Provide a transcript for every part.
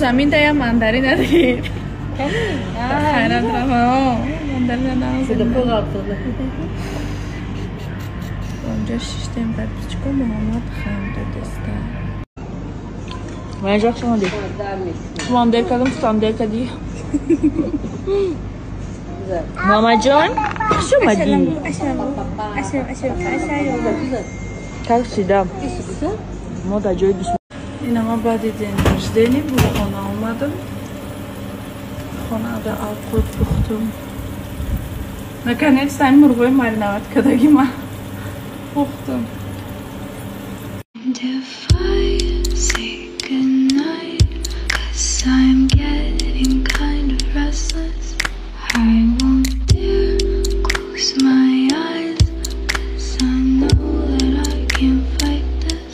Замин дая мандарина дид. Хайрат рафт. Мандарина нағз. Онҷо шиштем подписчико Муҳаммад хандодеста. Ман жақ шумо дид. Шумоам дер кардам, тутам дер кардӣ. Муҳаммадҷон, хуш омадӣ. Как всегда, мо дар ҷои душман. Инама баъди день рождения бо хона омадам. Хонада авқот пухтум. Наконец-то ин мурғои мариновать кардаги ман пухтум. And if I say goodnight, 'cause I'm getting kind of restless, I won't dare close my eyes, 'cause I know that I can't fight this.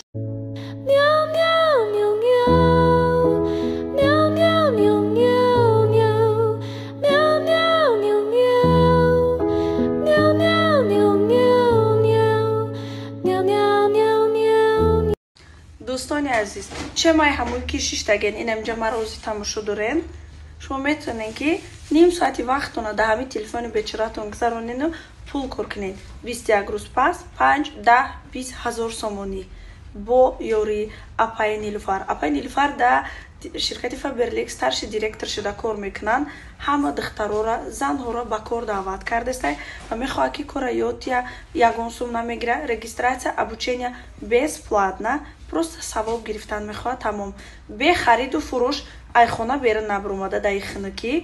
Meow, meow, meow, meow. Meow, meow, meow, meow, meow. Meow, meow, meow, meow. Meow, meow, meow, meow, meow. Meow, meow, meow, meow. Дӯстони азиз, че май ҳамои ки шиштаген инамҷа маро ози тамошо дорен, шумо метавонед, ки ним соати вақтона дар ҳамин телефони бечоратон гузаронену пул кор кунед. 21 рӯз пас 5, 10, 20 ҳазор сомонӣ бо ёрии апаи Нилуфар. Апаи Нилуфар дар ширкати Фаберлик старший директор шуда кор мекунанд. Ҳама духтарора, занҳоро ба кор даъват кардестай ва мехоҳад, ки кора ёд тия. Ягон сум намегира, регистрация, обучение бесплатно, просто савоб гирифтан мехоҳад, тамом. Бе хариду фурӯш, айхона берун набаромада, даи хунукӣ,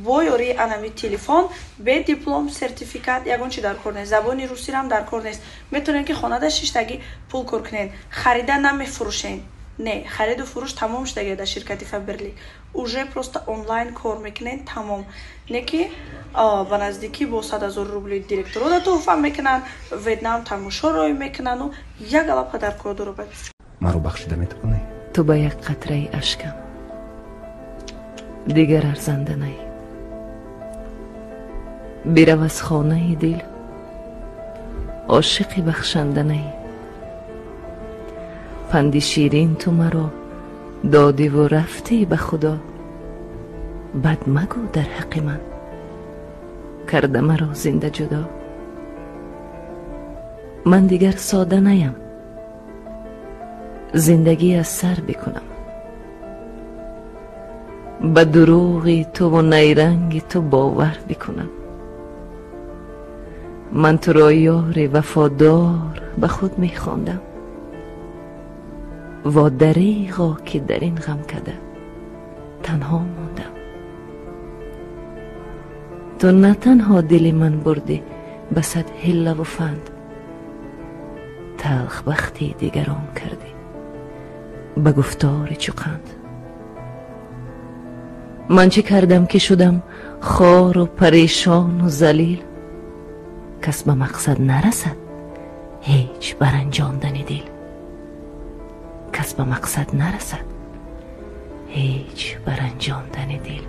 бо ёрии анами телефон, бе диплом, сертификат, ягон чи дар кор нест, забони русирам дар кор нест. Метавонед, ки хонада шиштагӣ пул кор кунед. Харида намефурӯшед, не, хариду фурӯш тамом шудаги дар ширкати Фаберлик, уже просто онлайн кор мекунед, тамом. Не ки ба наздикӣ бо 100 000 рубли директорода туҳфа мекунанд, Ветнам тамошо рой мекунану як ала подаркҳо дору. Маро бахшида метавонӣ? Ту ба як қатраи ашкам дигар арзанда наӣ. Бирав аз хонаи дил, ошиқи бахшанда наӣ. Панди ширин ту маро додиву рафтӣ, ба худо бад магӯ дар ҳаққи ман, карда маро зинда ҷудо. Ман дигар сода наям, зиндагӣ аз сар бикунам, ба дурӯғи туву найранги ту бовар бикунам. Ман туро ёри вафодор ба худ мехондам, во дареғо, ки дар ин ғамкада танҳо мондам. Ту на танҳо дили ман бурдӣ ба сад ҳиллаву фанд, талхбахти дигарон кардӣ ба гуфтори чӯқанд. Ман чӣ кардам, ки шудам хору парешону залил? Кас ба мақсад нарасад ҳеҷ баранҷондани дил, кас ба мақсад нарасад ҳеҷ баранҷондани дил.